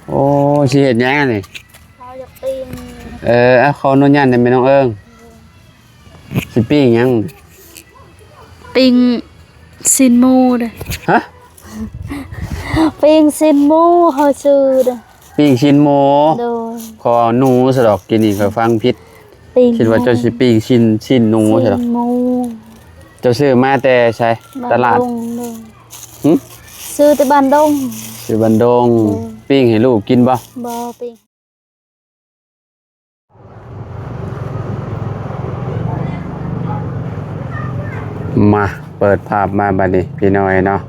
ໂອ້ ຊິເຮັດຫຍັງອັນນີ້? ເຮົາຢາກປີ້ງ. ເອີ ເອົາ ຂໍອະນຸຍາດແດ່ແມ່ນ້ອງເອີງ. ຊິປີ້ງຫຍັງ? ປີ້ງຊີ້ນໝູເດ້. ຮະ? ປີ້ງຊີ້ນໝູເຮົາຊື້ເດ້. ປີ້ງຊີ້ນໝູ? ໂດຍ. ຂໍໜູຊະດອກ ກີ້ນີ້ຂ້ອຍຟັງຜິດ. ປີ້ງ ຄິດວ່າເຈົ້າຊິປີ້ງຊີ້ນ ຊີ້ນໜູຊະດອກ. ຊີ້ນໝູ. ເຈົ້າຊື້ມາແຕ່ໃສ? ບ້ານ ຕະຫຼາດ? ດົງ. ໂດຍ. ຫຶ? ຊື້ແຕ່ບ້ານດົງ. ຊື້ບ້ານດົງ. ໂດຍ. ປີ້ງໃຫ້ລູກກິນບໍ່? ບໍ່ ປີ້ງ. ມາ ເປີດພາບມາບັດນີ້ພີ່ນ້ອງເນາະ,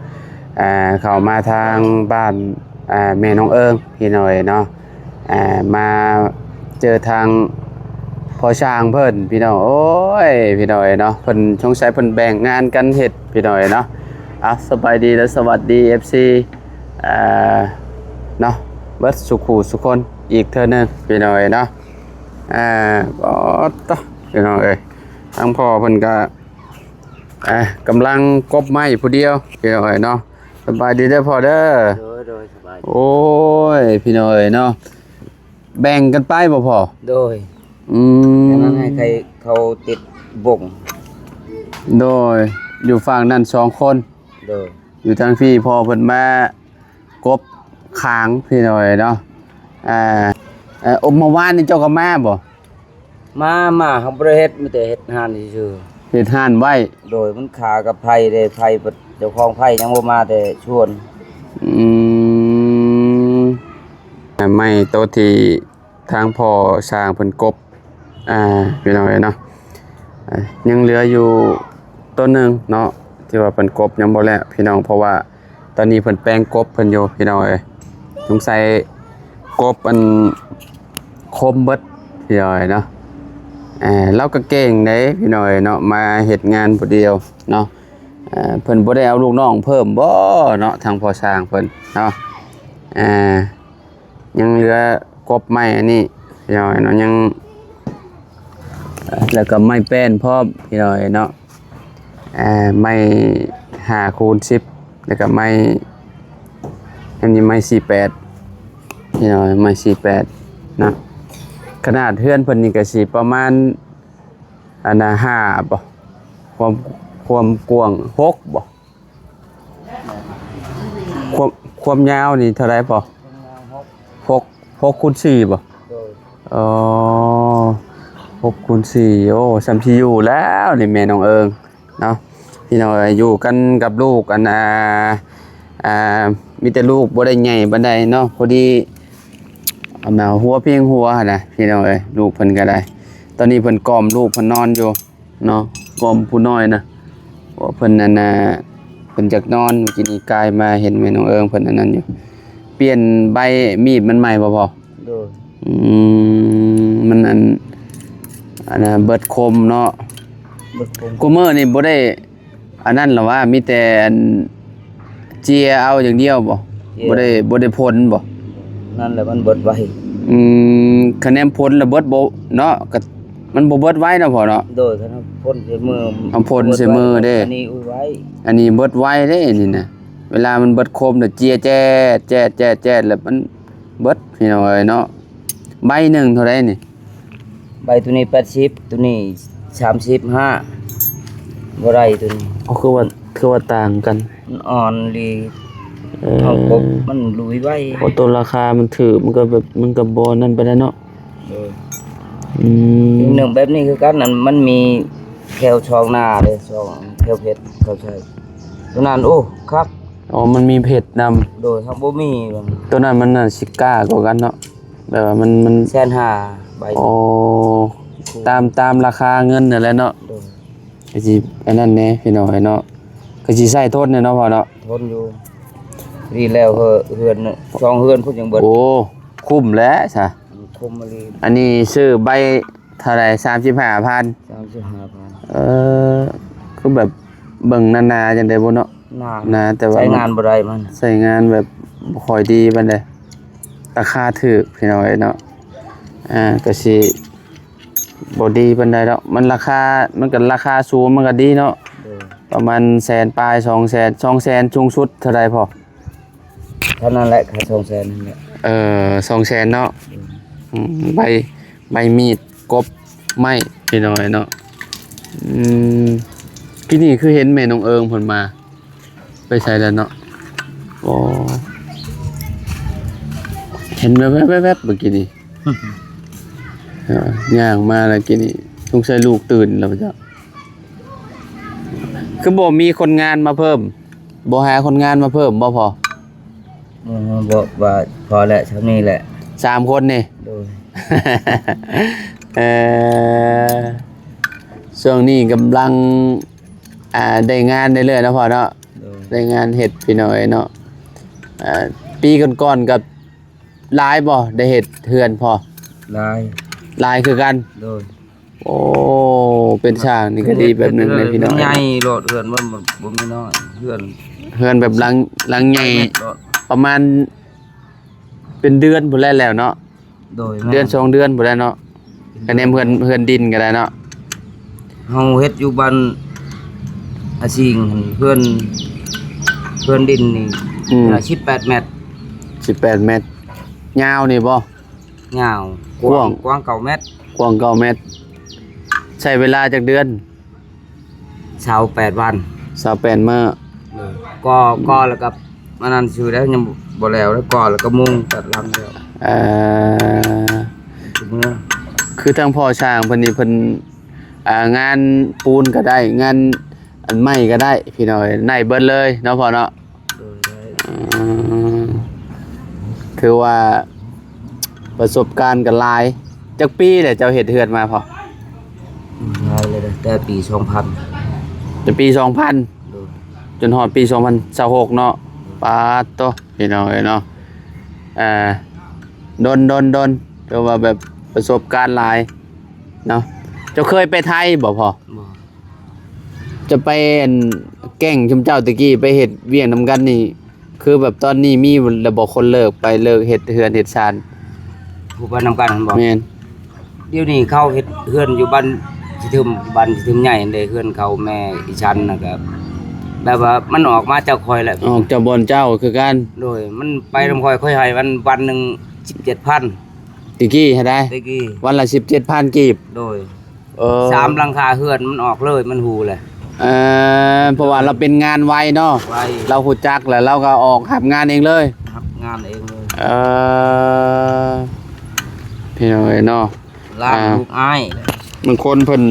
ເຂົ້າມາທາງບ້ານ ແມ່ນ້ອງເອີງພີ່ນ້ອງເນາະ, ມາເຈີທາງພໍ່ຊ່າງເພິ່ນພີ່ນ້ອງ. ໂອ້ຍ ພີ່ນ້ອງເນາະ, ເພິ່ນ ສົງໄສເພິ່ນແບ່ງງານກັນເຮັດພີ່ນ້ອງເນາະ. ເອົາ ສະບາຍດີ ແລະ ສະຫວັດດີ ເອັຟຊີ ເນາະ ເບິດສູ່ຄູ່ສູ່ຄົນອີກເທື່ອໜຶ່ງພີ່ນ້ອງເນາະ. ອາ ໂອ້ ໂຕ ພີ່ນ້ອງເອີຍ, ທາງພໍ່ເພິ່ນກະ ອາ ກຳລັງກົບໄມ້ຜູ້ດຽວພີ່ນ້ອງເອີຍເນາະ. ສະບາຍດີເດີພໍ່ເດີ. ໂດຍ ໂດຍ ສະບາຍ. ໂອ້ຍ ພີ່ນ້ອງເອີຍເນາະ, ແບ່ງກັນໄປບໍ່ພໍ່? ໂດຍ. ອືມ ອັນນັ້ນໃຫ້ໃຜເຂົາຕິດບົງ. ໂດຍ. ຢູ່ຝັ່ງນັ້ນສອງຄົນ. ໂດຍ. ຢູ່ທາງພີ້ພໍ່ເພິ່ນມາ ກົບຂາງພີ່ນ້ອງເນາະ. ອາ ເອີ ເມື່ອວານນີ້ເຈົ້າກໍມາບໍ່? ມາ ມາ ເຮົາບໍ່ໄດ້ເຮັດ ມີແຕ່ເຮັດຮ້ານຊື່ໆ. ເຮັດຮ້ານໄວ້. ໂດຍ. ມັນຄາກັບໄຟເດ້ ໄຟເຈົ້າຂອງໄຟຍັງບໍ່ມາແຕ່ຊວນ. ອືມ ໄມ້ໂຕທີ່ ທາງພໍ່ຊ່າງເພິ່ນກົບ ອາ ພີ່ນ້ອງເອີຍເນາະ, ອາ ຍັງເຫຼືອຢູ່ຕົ້ນໜຶ່ງເນາະ ທີ່ວ່າເພິ່ນກົບຍັງບໍ່ແລ້ວພີ່ນ້ອງ, ເພາະວ່າຕອນນີ້ເພິ່ນແປງກົບເພິ່ນຢູ່ພີ່ນ້ອງເອີຍ. ສົງໄສກົບອັນຄົມເບິດພີ່ນ້ອງເອີຍເນາະ. ອາ ລາວກໍເກັ່ງເດ້ພີ່ນ້ອງເອີຍເນາະ, ມາເຮັດງານຜູ້ດຽວເນາະ. ອາ ເພິ່ນບໍ່ໄດ້ເອົາລູກນ້ອງເພີ່ມບໍ່ເນາະ ທາງພໍ່ຊ່າງເພິ່ນເນາະ. ອາ ຍັງເຫຼືອກົບໄມ້ອັນນີ້ພີ່ນ້ອງເນາະ, ຍັງ ແລ້ວກໍໄມ້ແປ້ນພ້ອມພີ່ນ້ອງເນາະ. ອາ ໄມ້ຫ້າຄູນສິບ ແລ້ວກໍໄມ້ ອັນນີ້ໄມ້ສີ່ແປດພີ່ນ້ອງ, ໄມ້ສີ່ແປດນະ. ຂະໜາດເຮືອນເພິ່ນນີ້ກໍຊິປະມານ ອັນນະ ຫ້າບໍ່? ຄວາມ ຄວາມກວ້າງຫົກບໍ່? ຄວາມ ຄວາມຍາວນີ້ເທົ່າໃດພໍ່? ຫົກ ຫົກ ຫົກຄູນສີ່ບໍ່? ໂດຍ. ອໍ ຫົກຄູນສີ່. ໂອ້ ສ່ຳຊິຢູ່ແລ້ວນີ້ແມ່ນ້ອງເອີງເນາະ. ພີ່ນ້ອງເອີຍ ຢູ່ກັນກັບລູກ ອັນ ອ່າ ອ່າ ມີແຕ່ລູກບໍ່ໄດ້ໃຫຍ່ປານໃດເນາະ, ພໍດີ ອັນນະ ຫົວພຽງຫົວຫັ້ນນະ ພີ່ນ້ອງເອີຍ. ລູກເພິ່ນກໍໄດ້ ຕອນນີ້ເພິ່ນກອມລູກເພິ່ນນອນຢູ່ ເນາະ, ກອມຜູ້ນ້ອຍນະ ເພາະເພິ່ນອັນນ່າ ເພິ່ນຢາກນອນ. ມື້ກີ້ນີ້ກາຍມາເຫັນແມ່ນ້ອງເອີງເພິ່ນອັນນັ້ນຢູ່, ປ່ຽນໃບມີດມັນໃໝ່ບໍ່ພໍ່? ໂດຍ. ອືມ ມັນອັນ ອັນນ່າ ເບິດຄົມເນາະ, ເບິດຄົມ. ຄູ່ມື້ນີ້ບໍ່ໄດ້ອັນນັ້ນລະຫວາ? ມີແຕ່ອັນ ເຈຍເອົາຢ່າງດຽວບໍ່? ເຈຍ. ບໍ່ໄດ້ ບໍ່ໄດ້ພົນບໍ່? ນັ້ນແຫຼະ ມັນເບິດໄວ. ອືມ ຄະແນນພົນລະເບິດບໍ່ເນາະ, ກະ ມັນບໍ່ເບິດໄວເນາະພໍ່ເນາະ. ໂດຍ ຄັນເຮົາພົນໃສ່ມື ເຮົາພົນໃສ່ມືເດ້ ອັນນີ້ອຸ້ຍໄວ ອັນນີ້ເບິດໄວເດ້ນີ້ນະ. ເວລາມັນເບິດຄົມລະເຈຍແຈດ ແຈດ ແຈດ ແຈດ ລະມັນເບິດ ພີ່ນ້ອງເອີຍເນາະ. ໃບໜຶ່ງເທົ່າໃດນີ້? ໃບໂຕນີ້ແປດສິບ ໂຕນີ້ສາມສິບຫ້າ ບໍ່ໄດ້ໂຕນີ້. ອໍ ຄືວ່າ ຄືວ່າຕ່າງກັນ ມັນອ່ອນອີ່ຫຼີ. ເອີ ເຮົາກົບມັນລຸຍໄວ. ໂອ້ ໂຕລາຄາມັນຖືກ ມັນກໍແບບ ມັນກໍບໍ່ນັ້ນປານໃດເນາະ. ໂດຍ. ອືມ ອີກໜຶ່ງແບບນີ້ຄືກັນ ອັນ ມັນມີແຖວຊ່ອງໜ້າເດ້ ຊ່ອງແຖວເພັດເຂົາໃສ່ ໂຕນັ້ນ ໂອ້ ຄັກ. ອໍ ມັນມີເພັດນຳ. ໂດຍ ເຮົາບໍ່ມີ. ໂຕນັ້ນມັນໜ້າຊິກ້າກວ່າກັນເນາະ ແບບວ່າມັນ ມັນແສນຫ້າໃບ. ໂອ້ ຕາມ ຕາມລາຄາເງິນນັ້ນແຫຼະເນາະ. ໂດຍ. ກໍຊິອັນນັ້ນແດ່ພີ່ນ້ອງເອີຍເນາະ, ກໍຊິໃຊ້ທົນແດ່ເນາະພໍ່ເນາະ. ທົນຢູ່ ດີແລ້ວ ເຮືອນ ສອງເຮືອນພຸ້ນຍັງເບິດ. ໂອ້ ຄຸ້ມແຫຼະຊະ ຄຸ້ມອີ່ຫຼີ. ອັນນີ້ຊື້ໃບເທົ່າໃດ? ສາມສິບຫ້າພັນ. ສາມສິບຫ້າພັນ. ເອີ ຄືແບບເບິ່ງໜາໆ ຈັ່ງໃດບໍ່ເນາະ. ໜາ ໜາ ແຕ່ວ່າໃຊ້ງານບໍ່ໄດ້ ມັນໃຊ້ງານແບບບໍ່ຄ່ອຍດີປານໃດ. ລາຄາຖືກພີ່ນ້ອງເອີຍເນາະ. ອ່າ ກໍຊິບໍ່ດີປານໃດດອກ, ມັນລາຄາ ມັນກໍລາຄາສູງ ມັນກໍດີເນາະ. ໂດຍ. ປະມານແສນປາຍ ສອງແສນ. ສອງແສນສູງສຸດເທົ່າໃດພໍ່? ເທົ່ານັ້ນແຫຼະ ຄ່າສອງແສນນັ້ນແຫຼະ. ເ ເອີ ສອງແສນເນາະ. ອືມ ໃບ ໃບມີດ ກົບໄມ້ ພີ່ນ້ອງເອີຍເນາະ. ອືມ ກີ້ນີ້ຄືເຫັນແມ່ນ້ອງເອີງເພິ່ນມາ ໄປໃສແລ້ວເນາະ? ອໍ ເຫັນແວບໆໆ ເມື່ອກີ້ນີ້ ເອີ ຍ່າງມາແລ້ວກີ້ນີ້ ສົງໄສລູກຕື່ນແລ້ວເຈົ້າ. ຄືບໍ່ມີຄົນງານມາເພີ່ມ? ບໍ່ຫາຄົນງານມາເພີ່ມບໍ່ພໍ່? ບໍ່ ບໍ່ ວ່າພໍແລ້ວ ສ່ຳນີ້ແຫຼະ ສາມຄົນນີ້. ໂດຍ ເອີ ຊ່ວງນີ້ກຳລັງ ອ່າ ໄດ້ງານເລື້ອຍໆເນາະພໍ່ເນາະ. ໂດຍ ໄດ້ງານເຮັດພີ່ນ້ອງເອີຍເນາະ. ອ່າ ປີກ່ອນໆກໍຫຼາຍບໍ່ ໄດ້ເຮັດເຮືອນພໍ່? ຫຼາຍ ຫຼາຍຄືກັນ. ໂດຍ ໂອ້ ເປັນຊ່າງນີ້ກໍດີແບບໜຶ່ງເລີຍພີ່ນ້ອງ. ໃຫຍ່ໂລດເຮືອນ ມັນບໍ່ມີນ້ອຍ ເຮືອນ ເຮືອນແບບຫຼັງ ຫຼັງໃຫຍ່ ປະມານເປັນເດືອນພຸ້ນແຫຼະແລ້ວເນາະ. ໂດຍ ເດືອນສອງເດືອນພຸ້ນແຫຼະເນາະ. ກະແນມເຮືອນ ເຮືອນດິນກໍໄດ້ເນາະ. ເຮົາເຮັດຢູ່ບ້ານອາຊິງ ເຮືອນ ເຮືອນດິນນີ້ ອືມ ສິບແປດແມັດ. ສິບແປດແມັດ. ຍາວນີ້ບໍ່? ຍາວ ກວ້າງ ກວ້າງ ກວ້າງເກົ້າແມັດ. ກວ້າງເກົ້າແມັດ. ໃຊ້ເວລາຈັກເດືອນ? ຊາວແປດວັນ ຊາວແປດມື້. ເອີ ກໍ ກໍແລ້ວກໍ ອັນນັ້ນຊື່ແລ້ວ ຍັງບໍ່ແລ້ວ ແລ້ວກໍແລ້ວກໍມຸງຕັດຫຼັງແລ້ວ. ເອີ ຄືທາງພໍ່ຊ່າງເພິ່ນນີ້ ເພິ່ນ ອ່າ ງານປູນກໍໄດ້ ງານອັນໄມ້ກໍໄດ້ ພີ່ນ້ອງເອີຍ ໄດ້ເບິດເລີຍເນາະພໍ່ເນາະ. ໂດຍ ໄດ້. ອືມ ຖືວ່າປະສົບການກໍຫຼາຍ. ຈັກປີແລ້ວເຈົ້າເຮັດເຮືອນມາພໍ່? ຫຼາຍແລ້ວເດ້ ແຕ່ປີສອງພັນ ແຕ່ປີສອງພັນ. ໂດຍ ຈົນຮອດປີສອງພັນຊາວຫົກເນາະ. ໂດຍ ປາດໂຕ ພີ່ນ້ອງເອີຍເນາະ. ອ່າ ດົນໆໆ ຖືວ່າແບບປະສົບການຫຼາຍເນາະ. ເຈົ້າເຄີຍໄປໄທບໍ່ພໍ່? ບໍ່. ຈະໄປ ອັນ ແກ້ງຊຸມເຈົ້າແຕ່ກີ້ ໄປເຮັດວຽກນຳກັນນີ້ ຄືແບບຕອນນີ້ມີແລ້ວບໍ່ ຄົນເລີກໄປ ເລີກເຮັດເຮືອນເຮັດຊານ? ຜູ້ໄປນຳກັນຫັ້ນບໍ່? ແມ່ນ. ດຽວນີ້ເຂົາເຮັດເຮືອນຢູ່ບ້ານຊິທຶມ ບ້ານຊິທຶມໃຫຍ່ຫັ້ນເດ້ ເຮືອນເຂົາແມ່ອີ່ສັນນະ ກໍແບບວ່າມັນອອກມາຈາກຂ້ອຍແຫຼະ ອອກຈາກບ່ອນເຈົ້າຄືກັນ. ໂດຍ ມັນໄປນຳຂ້ອຍ ຂ້ອຍໃຫ້ມັນວັນໜຶ່ງສິບເຈັດພັນ ແຕ່ກີ້ຫັ້ນໃດ ແຕ່ກີ້ ວັນລະສິບເຈັດພັນກີບ. ໂດຍ. ເອີ ສາມຫຼັງຄາເຮືອນມັນອອກເລີຍ ມັນຮູ້ແຫຼະ. ເອີ ເພາະວ່າລາວເປັນງານໄວເນາະ ໄວ ລາວຮູ້ຈັກແລ້ວ ລາວກໍອອກຮັບງານເອງເລີຍ ຮັບງານເອງເລີຍ. ເອີ ພີ່ນ້ອງເອີຍເນາະ ຫຼານ ອ່າ ລູກອ້າຍ ບາງຄົນເພິ່ນ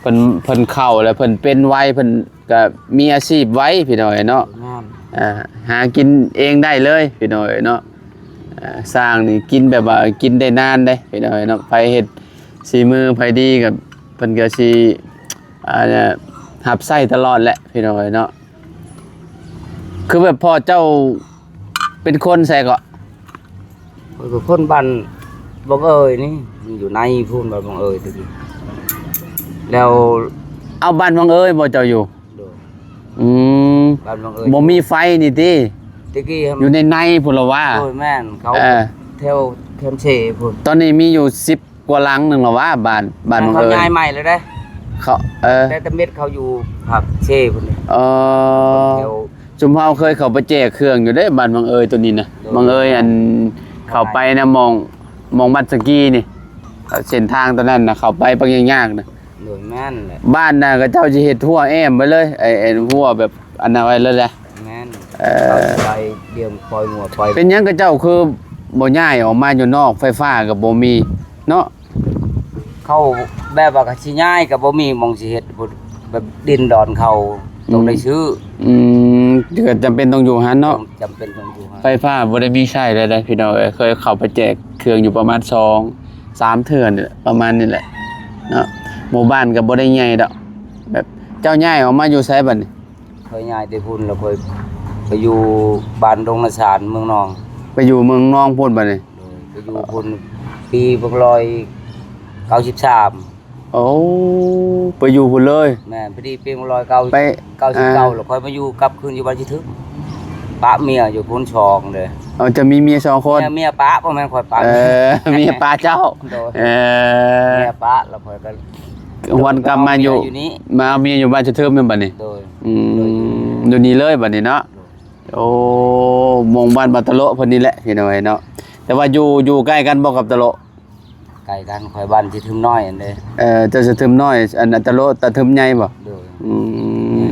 ເພິ່ນ ເພິ່ນເຖົ້າແລ້ວ ເພິ່ນເປັນໄວ ເພິ່ນກໍມີອາຊີບໄວ ພີ່ນ້ອງເອີຍເນາະ. ແມ່ນ. ອ່າ ຫາກິນເອງໄດ້ເລີຍ ພີ່ນ້ອງເອີຍເນາະ. ອ່າ ຊ່າງນີ້ກິນແບບວ່າກິນໄດ້ນານເດ້ ພີ່ນ້ອງເອີຍເນາະ. ໃຜເຮັດສີມືໃຜດີກໍ ເພິ່ນກໍຊິ ອ່າ ຮັບໃຊ້ຕະຫຼອດແຫຼະ ພີ່ນ້ອງເອີຍເນາະ. ຄືແບບພໍ່ເຈົ້າເປັນຄົນໃສເກາະ? ຂ້ອຍກໍຄົນບ້ານບັງເອີຍນີ້ ຢູ່ໃນພຸ້ນ ບ້ານບັງເອີຍແຕ່ກີ້ ແລ້ວ ເອົາ ບ້ານບັງເອີຍບໍ່ເຈົ້າຢູ່? ໂດຍ. ອືມ ບ້ານບັງເອີຍ ບໍ່ມີໄຟນີ້ຕິ? ແຕ່ກີ້ ຢູ່ໃນໃນພຸ້ນລະຫວາ? ໂດຍ ແມ່ນ ເຂົາ ເອີ ແຖວແຄມເຊພຸ້ນ. ຕອນນີ້ມີຢູ່ສິບກວ່າຫຼັງໜຶ່ງລະຫວາ ບ້ານ ບ້ານບັງເອີຍ. ເຂົາຍ້າຍໃໝ່ແລ້ວເດ້ ເຂົາ ເອີ ແຕ່ຕາເມັດເຂົາຢູ່ພາກເຊພຸ້ນ. ເອີ ແຖວ ຊຸມເຮົາເຄີຍເຂົ້າໄປແຈກເຄື່ອງຢູ່ເດ້ ບ້ານບັງເອີຍໂຕນີ້ນະ. ໂດຍ. ບັງເອີຍ ອັນ ເຂົ້າໄປນະ ໝ່ອງ ໝ່ອງບັດສະກີນີ້ ເສັ້ນທາງໂຕນັ້ນນະ ເຂົ້າໄປບັກຍາກໆນະ. ໂດຍ ແມ່ນແຫຼະ. ບ້ານນະ ເຂົາເຈົ້າຊິເຮັດຮົ້ວແອ້ມໄວ້ເລີຍ ໄອ້ ໄອ້ຮົ້ວແບບອັນນັ້ນໄວ້ເລີຍແຫຼະ. ແມ່ນ. ເອີ ເຂົາຊິໄປລ້ຽງ ປ່ອຍງົວ ປ່ອຍ ເປັນຫຍັງເຂົາເຈົ້າຄືບໍ່ຍ້າຍອອກມາຢູ່ນອກ ໄຟຟ້າກໍບໍ່ມີເນາະ? ເຂົາແບບວ່າກໍຊິຍ້າຍກໍບໍ່ມີໝ່ອງຊິເຮັດ ແບບດິນດອນເຂົາຕ້ອງໄດ້ຊື້. ອືມ ອືມ ກໍຈຳເປັນຕ້ອງຢູ່ຫັ້ນເນາະ. ຈຳເປັນຕ້ອງຢູ່ຫັ້ນ. ໄຟຟ້າບໍ່ໄດ້ມີໃຊ້ແລ້ວເດ້ ພີ່ນ້ອງເອີຍ. ເຄີຍເຂົ້າໄປແຈກເຄື່ອງຢູ່ປະມານສອງສາມເທື່ອນີ້ແຫຼະ ປະມານນີ້ແຫຼະເນາະ. ໝູ່ບ້ານກໍບໍ່ໄດ້ໃຫຍ່ດອກ. ແບບເຈົ້າຍ້າຍອອກມາຢູ່ໃສບັດນີ້? ຂ້ອຍຍ້າຍແຕ່ພຸ້ນ ແລ້ວຂ້ອຍໄປຢູ່ບ້ານດົງນາສານ ເມືອງນອງ. ໄປຢູ່ເມືອງນອງພຸ້ນບັດນີ້? ໂດຍ ໄປຢູ່ພຸ້ນປີໜຶ່ງພັນເກົ້າຮ້ອຍເກົ້າສິບສາມ. ໂອ້ ໄປຢູ່ພຸ້ນເລີຍ? ແມ່ນ ພໍດີປີໜຶ່ງພັນເກົ້າຮ້ອຍເກົ້າສິບ ໄປ ເກົ້າສິບເກົ້າ ອ່າ ແລ້ວຂ້ອຍມາຢູ່ ກັບຄືນຢູ່ບ້ານຊິທຶມ ປະເມຍຢູ່ພຸ້ນສອງເດ້. ເອົາ ເຈົ້າມີເມຍສອງຄົນ? ເມຍ ເມຍປະ ບໍ່ແມ່ນຂ້ອຍປະ. ເອີ ເມຍປະເຈົ້າ. ໂດຍ. ເອີ ເມຍປະ ແລ້ວຂ້ອຍກໍ ຫວນກັບມາຢູ່ ມາເອົາເມຍຢູ່ບ້ານຈະເທີມແມ່ນບັດນີ້? ໂດຍ. ອືມ ໂດຍ ຢູ່ນີ້ເລີຍບັດນີ້ເນາະ? ໂດຍ. ໂອ້ ໝ່ອງບ້ານບັດຕະໂລະເພິ່ນນີ້ແຫຼະ ພີ່ນ້ອງເອີຍເນາະ. ແຕ່ ຕ່ວ່າຢູ່ ຢູ່ໃກ້ກັນບໍ່ກັບຕະໂລະ? ໃກ້ກັນ ຂ້ອຍບ້ານຊິທຶມນ້ອຍຫັ້ນເດ້. ເອີ ເຈົ້າຊິທຶມນ້ອຍ ອັນ ອັນຕະໂລະຕະທຶມໃຫຍ່ບໍ່? ໂດຍ. ອືມ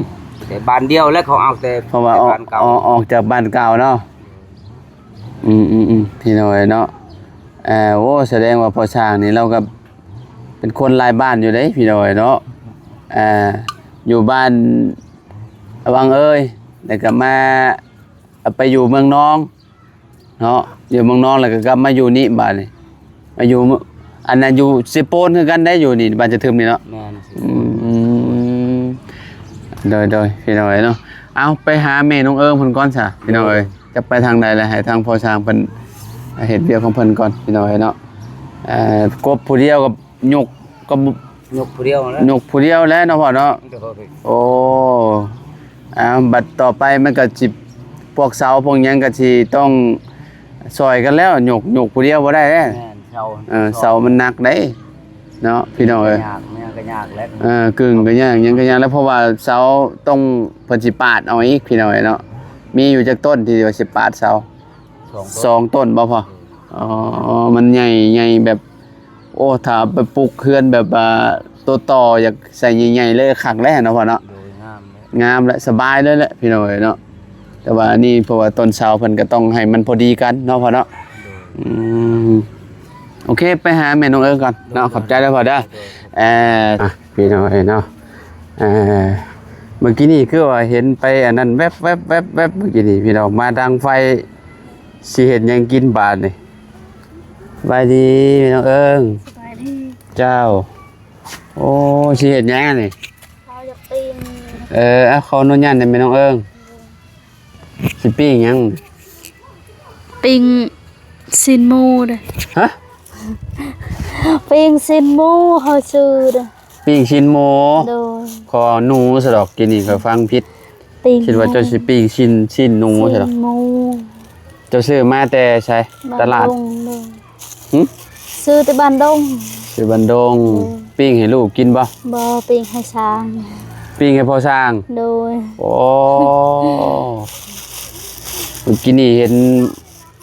ແຕ່ບ້ານດຽວແຫຼະ ເຂົາເອົາແຕ່ ເພາະວ່າອອກ ແຕ່ບ້ານເກົ່າ ອອກ ອອກຈາກບ້ານເກົ່າເນາະ. ອືມໆໆ ພີ່ນ້ອງເອີຍເນາະ. ເອີ ໂອ້ ສະແດງວ່າພໍ່ຊ້າງນີ້ລາວກໍເປັນຄົນຫຼາຍບ້ານຢູ່ເດ້ ພີ່ນ້ອງເອີຍເນາະ. ເອີ ຢູ່ບ້ານວັງເອີຍ ແລ້ວກໍມາ ໄປຢູ່ເມືອງນອງເນາະ ຢູ່ເມືອງນອງ ແລ້ວກໍກັບມາຢູ່ນີ້ບາດນີ້ ມາຢູ່ ອັນນັ້ນຢູ່ເຊໂປນຄືກັນໄດ໋ ຢູ່ນີ້ ບ້ານຈະທຶມນີ້ເນາະ. ແມ່ນ. ອືມ ໂດຍໆ ພີ່ນ້ອງເອີຍເນາະ. ເອົາ ໄປຫາແມ່ນ້ອງເອີງເພິ່ນກ່ອນຊະ ພີ່ນ້ອງເອີຍ. ຈະໄປທາງໃດລະ ໃຫ້ທາງພໍ່ຊ້າງເພິ່ນເຮັດວຽກຂອງເພິ່ນກ່ອນ ພີ່ນ້ອງເອີຍເນາະ. ເອີ ກົບຜູ້ດຽວກໍຍົກ ກໍ ຍົກຜູ້ດຽວແຫຼະ ຍົກຜູ້ດຽວແຫຼະເນາະພໍ່ເນາະ. ໂດຍ. ໂອ້ ອ່າ ບັດຕໍ່ໄປມັນກໍຊິ ພວກເສົາພວກຫຍັງກໍຊິຕ້ອງຊ່ອຍກັນແລ້ວ ຍົກ ຍົກຜູ້ດຽວບໍ່ໄດ້ເດ້. ແມ່ນ ເສົາ ເອີ ເສົາມັນໜັກເດ້ເນາະ ພີ່ນ້ອງເອີຍ. ຍາກ ຫຍັງກໍຍາກແຫຼະ. ເອີ ກຶ້ງກໍຍາກ ຫຍັງກໍຍາກແລ້ວ ເພາະວ່າເສົາຕ້ອງ ເພິ່ນຊິປາດເອົາອີກ ພີ່ນ້ອງເອີຍເນາະ. ມີຢູ່ຈັກຕົ້ນທີ່ວ່າຊິປາດເສົາ? ສອງຕົ້ນ ສອງຕົ້ນບໍ່ພໍ່? ເອີ ອໍ ມັນໃຫຍ່ ໃຫຍ່ແບບ ໂອ້ ຖ້າໄປປຸກເຮືອນແບບວ່າໂຕຕໍ່ ຢາກໃສ່ໃຫຍ່ໆເລີຍ ຄັກແລ້ວເນາະພໍ່ເນາະ. ໂດຍ. ງາມແຫຼະ ງາມແຫຼະ ສະບາຍເລີຍແຫຼະ ພີ່ນ້ອງເອີຍເນາະ. ແຕ່ວ່າອັນນີ້ ເພາະວ່າຕົ້ນເສົາເພິ່ນກໍຕ້ອງໃຫ້ມັນພໍດີກັນເນາະພໍ່ເນາະ. ອືມ ໂອເຄ ໄປຫາແມ່ນ້ອງເອີງກ່ອນເນາະ. ໂດຍ. ຂອບໃຈເດີພໍ່ເດີ. ໂດຍ. ເອີ ອ່ະ ພີ່ນ້ອງເອີຍເນາະ. ເອີ ເມື່ອກີ້ນີ້ຄືວ່າເຫັນໄປອັນນັ້ນແວັບໆໆໆ ເມື່ອກີ້ນີ້ ພີ່ນ້ອງ ມາດັງໄຟ ຊິເຮັດຫຍັງກິນບາດນີ້? ສະບາຍດີແມ່ນ້ອງເອີງ. ສະບາຍດີ. ເຈົ້າ. ໂອ້ ຊິເຮັດຫຍັງອັນນີ້? ເຮົາຢາກປີ້ງ. ເອີ ເອົາ ຂໍອະນຸຍາດແດ່ແມ່ນ້ອງເອີງ. ຊິປີ້ງຫຍັງ? ປີ້ງຊີ້ນໝູເດ້. ຮະ? ປີ້ງຊີ້ນໝູເຮົາຊື້ເດ້. ປີ້ງຊີ້ນໝູ. ໂດຍ. ຂໍໜູຊະດອກ ກີ້ນີ້ຂ້ອຍຟັງຜິດ. ປີ້ງ ຄິດວ່າເຈົ້າຊິປີ້ງຊີ້ນ ຊີ້ນໜູຊະດອກ. ຊີ້ນໝູ. ເຈົ້າຊື້ມາແຕ່ໃສ? ບ້ານ ຕະຫຼາດ? ດົງ. ໂດຍ. ຫຶ? ຊື້ແຕ່ບ້ານດົງ. ຊື້ບ້ານດົງ. ໂດຍ. ປີ້ງໃຫ້ລູກກິນບໍ່? ບໍ່, ປີ້ງໃຫ້ຊ້າງ. ປີ້ງໃຫ້ພໍ່ຊ້າງ? ໂດຍ. ໂອ້ ເມື່ອກີ້ນີ້ເຫັນ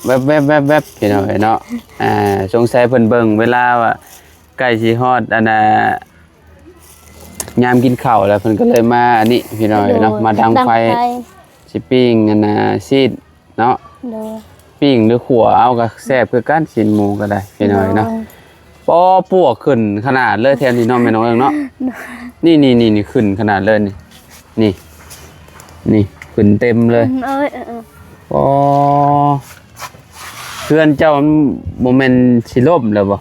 ແວັບໆໆ ພີ່ນ້ອງເອີຍເນາະ. ອ່າ ສົງໄສເພິ່ນເບິ່ງເວລາວ່າໃກ້ຊິຮອດ ອັນນ່າ ຍາມກິນເຂົ້າແລ້ວ ເພິ່ນກໍເລີຍມາອັນນີ້ ພີ່ນ້ອງເອີຍເນາະ. ໂດຍ. ມາດັງໄຟ. ດັງໄຟ. ຊິປີ້ງອັນນ່າ ຊີ້ນເນາະ. ໂດຍ. ປີ້ງຫຼືຂົ້ວເອົາກໍແຊບຄືກັນ ຊີ້ນໝູກໍໄດ້ ພີ່ນ້ອງເອີຍເນາະ. ໂດຍ. ປໍ ປວກຂຶ້ນຂະໜາດເລີຍແຖວນີ້ເນາະ ແມ່ນ້ອງເອີງເນາະ. ໂດຍ. ນີ້ໆໆ ຂຶ້ນຂະໜາດເລີຍນີ້ ນີ້ ນີ້ຂຶ້ນເຕັມເລີຍ. ອືມ ເອີຍ ເອີ ເອີ. ອໍ ເຮືອນເຈົ້າມັນບໍ່ແມ່ນຊິລົ້ມແລ້ວບໍ່?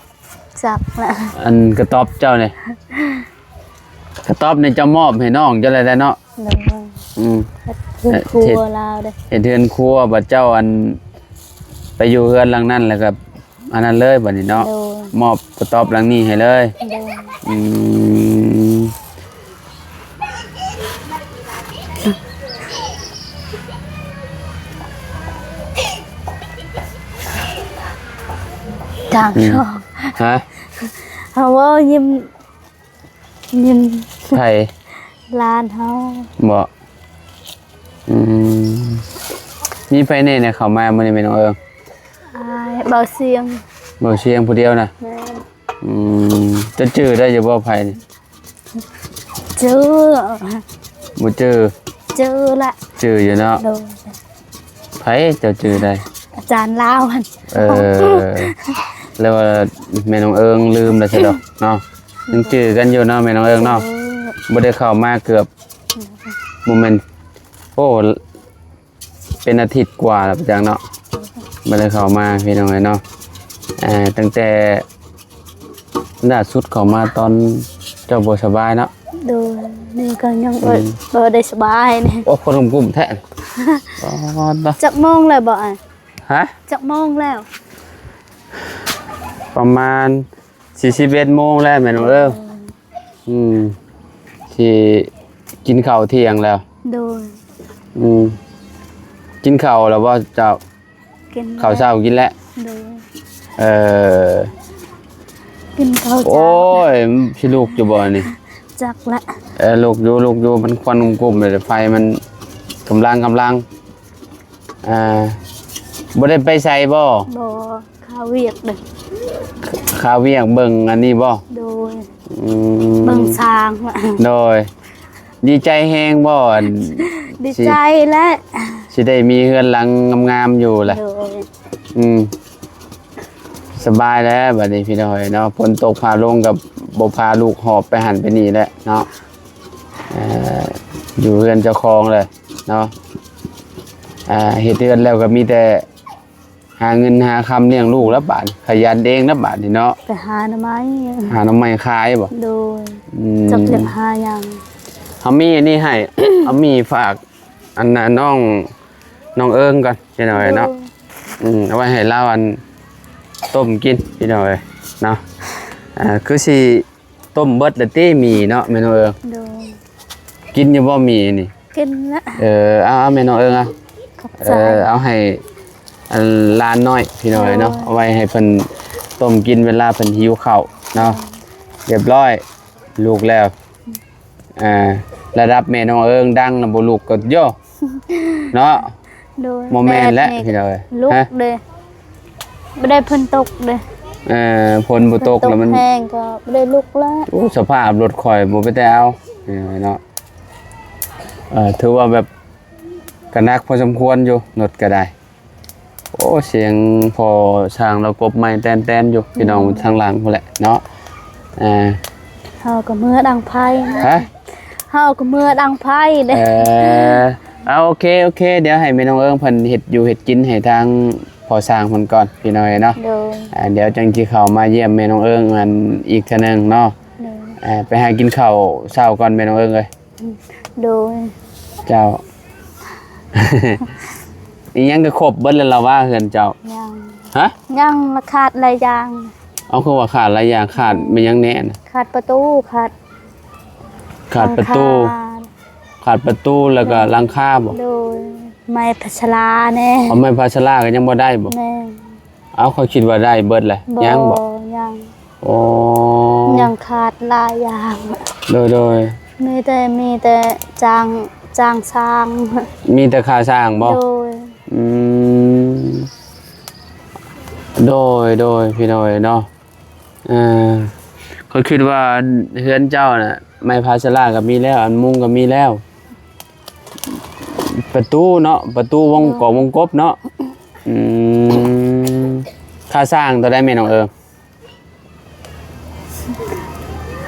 ຈັກລະ ອັນກະຕ໊ອບເຈົ້ານີ້ ກະຕ໊ອບນີ້ເຈົ້າມອບໃຫ້ນ້ອງເຈົ້າແລ້ວເນາະ. ໂດຍ. ອືມ ເຮັດເຮືອນຄົວລາວເດ້ ເຮັດເຮືອນຄົວ. ບັດເຈົ້າອັນໄປຢູ່ເຮືອນຫຼັງນັ້ນແລ້ວກໍອັນນັ້ນເລີຍບັດນີ້ເນາະ. ໂດຍ. ມອບກະຕ໊ອບຫຼັງນີ້ໃຫ້ເລີຍ. ໂດຍ. ອືມ ກາງ ອືມ ຊອກ ຮະ? ເຮົາເວົ້າຍິ້ມ ຍິ້ມ ໃຜ? ຫຼານເຮົາ. ບໍ່? ອືມ ມີໃຜແດ່ ແດ່ເຂົ້າມາມື້ນີ້ແມ່ນ້ອງເອີງ? ອ້າຍ ເບົາຊຽງ. ເບົາຊຽງຜູ້ດຽວນະ? ແມ່ນ. ອືມ ເຈົ້າຈື່ໄດ້ຢູ່ບໍ່ໃຜນີ້? ຈື່ ບໍ່ຈື່? ຈື່ລະ ຈື່ຢູ່ເນາະ. ໂດຍ. ໃຜເຈົ້າຈື່ໄດ້? ອາຈານລາວຫັ້ນ. ເອີ ແລ້ວວ່າແມ່ນ້ອງເອີງລືມແລ້ວຊະດອກເນາະ. ຍັງຈື່ກັນຢູ່ເນາະແມ່ນ້ອງເອີງເນາະ. ໂດຍ. ບໍ່ໄດ້ເຂົ້າມາເກືອບ ບໍ່ແມ່ນ ໂອ້ ເປັນອາທິດກວ່າແລ້ວປະຈັກເນາະ ບໍ່ໄດ້ເຂົ້າມາ ພີ່ນ້ອງເອີຍເນາະ. ເອີ ຕັ້ງແຕ່ລ່າສຸດເຂົ້າມາຕອນເຈົ້າບໍ່ສະບາຍເນາະ. ໂດຍ. ນີ້ກໍຍັງ ອືມ ບໍ່ ບໍ່ໄດ້ສະບາຍນີ້. ໂອ້ ຄົນກຸ້ມໆແທ້. ອໍ ຈັກໂມງແລ້ວບໍ່ອ້າຍ? ຮະ? ຈັກໂມງແລ້ວ? ປະມານ ສີ່ສິບເອັດໂມງແລ້ວແມ່ນ້ອງເອີຍ. ອືມ ອືມ ຊິກິນເຂົ້າທ່ຽງແລ້ວ. ໂດຍ. ອືມ ກິນເຂົ້າແລ້ວບໍ່ເຈົ້າ? ກິນ ເຂົ້າເຊົ້າກິນແລ້ວ. ໂດຍ. ເອີ ກິນເຂົ້າເຈົ້າ. ໂອ້ຍ ຊິລຸກຢູ່ບໍ່ນີ້? ຈັກລະ. ເອີ ລຸກຢູ່ ລຸກຢູ່ ມັນຄວັນກຸ້ມໆ ໄຟມັນກຳລັງ ກຳລັງ. ອ່າ ບໍ່ໄດ້ໄປໃສບໍ່? ບໍ່. ຄາວຽກເດ້ ຄາວຽກເບິ່ງອັນນີ້ບໍ່? ໂດຍ ອືມ ເບິ່ງຊ່າງ ໂດຍ ດີໃຈແຮງບໍ່? ອັນ ດີໃຈແຫຼະ ຊິໄດ້ມີເຮືອນຫຼັງງາມໆຢູ່ແຫຼະ ໂດຍ ອືມ ສະບາຍແລ້ວບັດນີ້ພີ່ນ້ອງເອີຍເນາະ ຝົນຕົກຟ້າລົງກໍບໍ່ພາລູກຫອບໄປຫັ້ນໄປນີ້ແຫຼະເນາະ ເອີ ຢູ່ເຮືອນເຈົ້າຂອງແຫຼະເນາະ ອ່າ ເຮັດເຮືອນແລ້ວກໍມີແຕ່ຫາເງິນຫາຄຳລ້ຽງລູກແລ້ວບາດ ຂະຫຍັນເອງແລ້ວບາດນີ້ເນາະ ໄປຫາໜໍ່ໄມ້ ຫາໜໍ່ໄມ້ຂາຍບໍ່? ໂດຍ ອືມ ຈັກຈະຫາຫຍັງ ເຮົາມີອັນນີ້ໃຫ້ ເຮົາມີຝາກ ອັນນ່າ ນ້ອງ ນ້ອງເອີງກ່ອນ ພີ່ນ້ອງເອີຍເນາະ ໂດຍ ອືມ ເອົາໄວ້ໃຫ້ລາວ ອັນ ຕົ້ມກິນ ພີ່ນ້ອງເອີຍເນາະ ອ່າ ຄືຊິຕົ້ມເບິດລະຕິໝີ່ເນາະ ແມ່ນ້ອງເອີງ ໂດຍ ກິນຢູ່ບໍ່ໝີ່ນີ້? ກິນລະ ເອີ ເອົາ ເອົາ ແມ່ນ້ອງເອີງ ເອົາ ຂອບໃຈ ເອີ ເອົາໃຫ້ ອັນ ຫຼານນ້ອຍ ພີ່ນ້ອງເອີຍເນາະ ໂດຍ ເອົາໄວ້ໃຫ້ເພິ່ນຕົ້ມກິນເວລາເພິ່ນຫິວເຂົ້າເນາະ ໂດຍ ຮຽບຮ້ອຍ ລຸກແລ້ວ ອ່າ ລະດັບແມ່ນ້ອງເອີງດັງນະ ບໍ່ລຸກກໍໂຍ ເນາະ ໂດຍ ບໍ່ແມ່ນແຫຼະ ແດດນີ້ ພີ່ນ້ອງເອີຍ ລຸກ ຮະ ເດ້ ບໍ່ໄດ້ຝົນຕົກເດ້ ເອີ ຝົນບໍ່ຕົກ ຝົນຕົກແລ້ວມັນແຮງກໍບໍ່ໄດ້ລຸກລະ ໂອ້ ສະພາບລົດຂ້ອຍບໍ່ເປັນຕາເອົາ ພີ່ນ້ອງເອີຍເນາະ ເອີ ຖືວ່າແບບກໍໜັກພໍສົມຄວນຢູ່ ລົດກໍໄດ້ ໂອ້ ສຽງພໍ່ຊ່າງລາວກົບໄມ້ແຕນໆຢູ່ ພີ່ນ້ອງ ອືມ ທາງຫຼັງພຸ້ນແຫຼະເນາະ ອ່າ ເຮົາກໍເມືອດັງໄຟ ຮະ ເຮົາກໍເມືອດັງໄຟເດ້ ເອີ ເອົາ ໂອເຄ ໂອເຄ ດຽວໃຫ້ແມ່ນ້ອງເອີງເພິ່ນເຮັດຢູ່ເຮັດກິນໃຫ້ທາງພໍ່ຊ່າງເພິ່ນກ່ອນ ພີ່ນ້ອງເອີຍເນາະ ໂດຍ ອ່າ ດຽວຈັ່ງຊິເຂົ້າມາຢ້ຽມແມ່ນ້ອງເອີງອັນອີກເທື່ອໜຶ່ງເນາະ ໂດຍ ອ່າ ໄປຫາກິນເຂົ້າເຊົ້າກ່ອນແມ່ນ້ອງເອີງເອີຍ ໂດຍ ເຈົ້າ ອີ່ຫຍັງກໍຄົບເບິດແລ້ວລະວ່າເຮືອນເຈົ້າ? ຍັງ ຮະ? ຍັງ ລະຂາດຫຼາຍຢ່າງ ເອົາ ຄືວ່າຂາດຫຼາຍຢ່າງ ຂາດແມ່ນຫຍັງແດ່ນະ? ຂາດປະຕູ ຂາດ ຂາດປະຕູ ຫຼັງຄາ ຂາດປະຕູ ແລ້ວກໍຫຼັງຄາບໍ? ໂດຍ ໄມ້ພາສາລາແດ່ ເອົາ ໄມ້ພາສາລາກໍຍັງບໍ່ໄດ້ບໍ? ແມ່ນ ເອົາ ຂ້ອຍຄິດວ່າໄດ້ເບິດແຫຼະ ບໍ່ ຍັງບໍ? ຍັງ ໂອ້ ຍັງຂາດຫຼາຍຢ່າງ ໂດຍ ໂດຍ ມີແຕ່ ມີແຕ່ຈ້າງ ຈ້າງຊ່າງ ມີແຕ່ຄ່າຊ່າງບໍ? ໂດຍ ອືມ ໂດຍ ໂດຍ ພີ່ນ້ອງເອີຍເນາະ ເອີ ຂ້ອຍຄິດວ່າເຮືອນເຈົ້ານະ ໄມ້ພາສາລາກໍມີແລ້ວ ອັນມຸງກໍມີແລ້ວ ປະຕູເນາະ ປະຕູວົງ ໂດຍ ກໍວົງກົບເນາະ ອືມ ຄ່າຊ່າງເທົ່າໃດແມ່ນ້ອງເອີງ?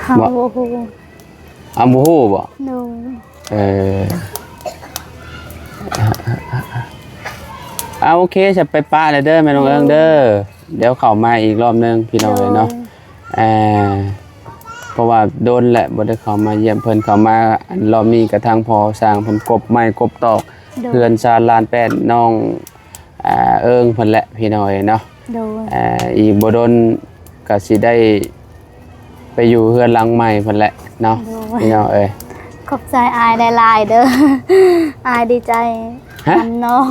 ເຮົາ ບໍ່ ບໍ່ຮູ້ ເອົາ ບໍ່ຮູ້ບໍ? ໂດຍ ເອີ ເອົາ ໂອເຄ ຈະໄປປະແລ້ວເດີແມ່ນ້ອງເອີງເດີ ໂດຍ ດຽວເຂົ້າມາອີກລອບໜຶ່ງພີ່ນ້ອງເອີຍເນາະ ໂດຍ ເອີ ເພາະວ່າດົນແຫຼະບໍ່ໄດ້ເຂົ້າມາຢ້ຽມເພິ່ນ ເຂົ້າມາອັນລອບນີ້ກະທາງພໍ່ຊ່າງເພິ່ນກົບໄມ້ກົບຕອກ ໂດຍ ເຮືອນຊານລານແປ້ນນ້ອງ ອ່າ ເອີງເພິ່ນແຫຼະພີ່ນ້ອງເອີຍເນາະ ໂດຍ ອ່າ ອີກບໍ່ດົນກໍຊິໄດ້ໄປຢູ່ເຮືອນຫຼັງໃໝ່ເພິ່ນແຫຼະເນາະ ໂດຍ ພີ່ນ້ອງເອີຍ ຂອບໃຈອ້າຍຫຼາຍໆເດີ ອ້າຍດີໃຈ ຮະ? ນຳນ້ອງ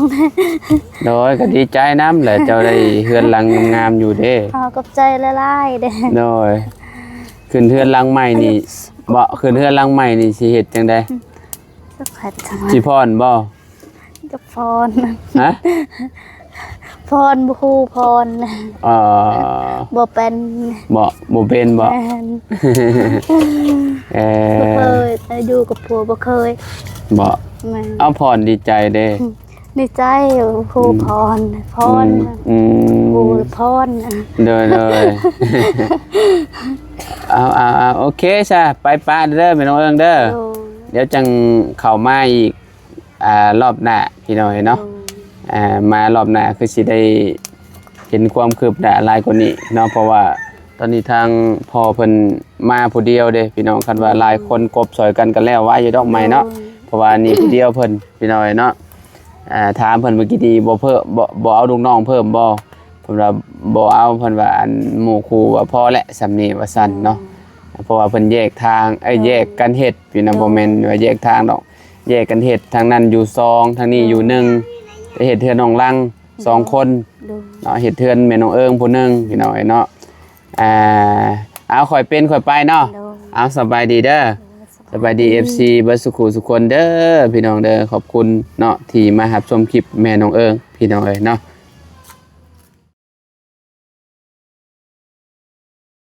ໂດຍ ກໍດີໃຈນຳແຫຼະ ເຈົ້າໄດ້ເຮືອນຫຼັງງາມໆຢູ່ເດ້ ຂໍຂອບໃຈຫຼາຍໆເດ້ ໂດຍ ຂຶ້ນເຮືອນຫຼັງໃໝ່ນີ້ ບໍ່ ຂຶ້ນເຮືອນຫຼັງໃໝ່ນີ້ຊິເຮັດຈັ່ງໃດ? ຊິຜ່ອນບໍ່? ຈະຜ່ອນ ຮະ? ຜ່ອນ ບໍ່ຮູ້ຜ່ອນ ເອີ ບໍ່ເປັນ ບໍ່ ບໍ່ເປັນບໍ່? ແມ່ນ ເອີ ບໍ່ເຄີຍ ແຕ່ຢູ່ກັບຜົວບໍ່ເຄີຍ ບໍ່? ແມ່ນ ເອົາ ຜ່ອນ ດີໃຈເດ້ ດີໃຈ ຜູ້ ອືມ ຜ່ອນ ຜ່ອນ ອືມ ອືມ ຜູ້ຜ່ອນ ໂດຍ ໂດຍ ເອົາ ເອົາ ເອົາ ໂອເຄຊະ ໄປປະເດີແມ່ນ້ອງເອີງເດີ ໂດຍ ດຽວຈັ່ງເຂົ້າມາອີກ ອ່າ ລອບໜ້າພີ່ນ້ອງເອີຍເນາະ ໂດຍ ອ່າ ມາລອບໜ້າຄືຊິໄດ້ເຫັນຄວາມຄືບໜ້າຫຼາຍກວ່ານີ້ເນາະ ເພາະວ່າຕອນນີ້ທາງພໍ່ເພິ່ນມາຜູ້ດຽວເດ້ພີ່ນ້ອງ ຄັນວ່າ ໂດຍ ຫຼາຍຄົນກົບຊ່ອຍກັນກໍແລ້ວໄວຢູ່ດອກໄມ້ເນາະ ໂດຍ ເພາະວ່າອັນນີ້ຜູ້ດຽວເພິ່ນພີ່ນ້ອງເອີຍເນາະ ອ່າ ຖາມເພິ່ນເມື່ອກີ້ນີ້ ບໍ່ເພີ່ມ ບໍ່ ບໍ່ເອົາລູກນ້ອງເພີ່ມບໍ່? ເພິ່ນວ່າບໍ່ເອົາ ເພິ່ນວ່າ ອັນ ໝູ່ຄູ່ວ່າພໍແຫຼະ ສ່ຳນີ້ວ່າຊັ້ນເນາະ ໂດຍ ເພາະວ່າເພິ່ນແຍກທາງ ເອີຍ ໂດຍ ແຍກກັນເຮັດ ພີ່ນ້ອງ ໂດຍ ບໍ່ແມ່ນວ່າແຍກທາງດອກ ແຍກກັນເຮັດ ທາງນັ້ນຢູ່ສອງ ທາງນີ້ຢູ່ໜຶ່ງ ໂດຍ ໄປເຮັດເຮືອນນ້ອງລັງ ໂດຍ ສອງຄົນ ໂດຍ ເນາະ ເຮັດເຮືອນແມ່ນ້ອງເອີງຜູ້ໜຶ່ງ ພີ່ນ້ອງເອີຍເນາະ ອ່າ ເອົາ ຂ້ອຍເປັນຂ້ອຍໄປເນາະ ໂດຍ ເອົາ ສະບາຍດີເດີ ໂດຍ ສະບາຍດີ ສະບາຍດີ ເອັຟຊີ ເບິດສູ່ຄູ່ສູ່ຄົນເດີ ພີ່ນ້ອງເດີ ຂອບຄຸນເນາະ ທີ່ມາຮັບຊົມຄລິບແມ່ນ້ອງເອີງ ພີ່ນ້ອງເອີຍເນາະ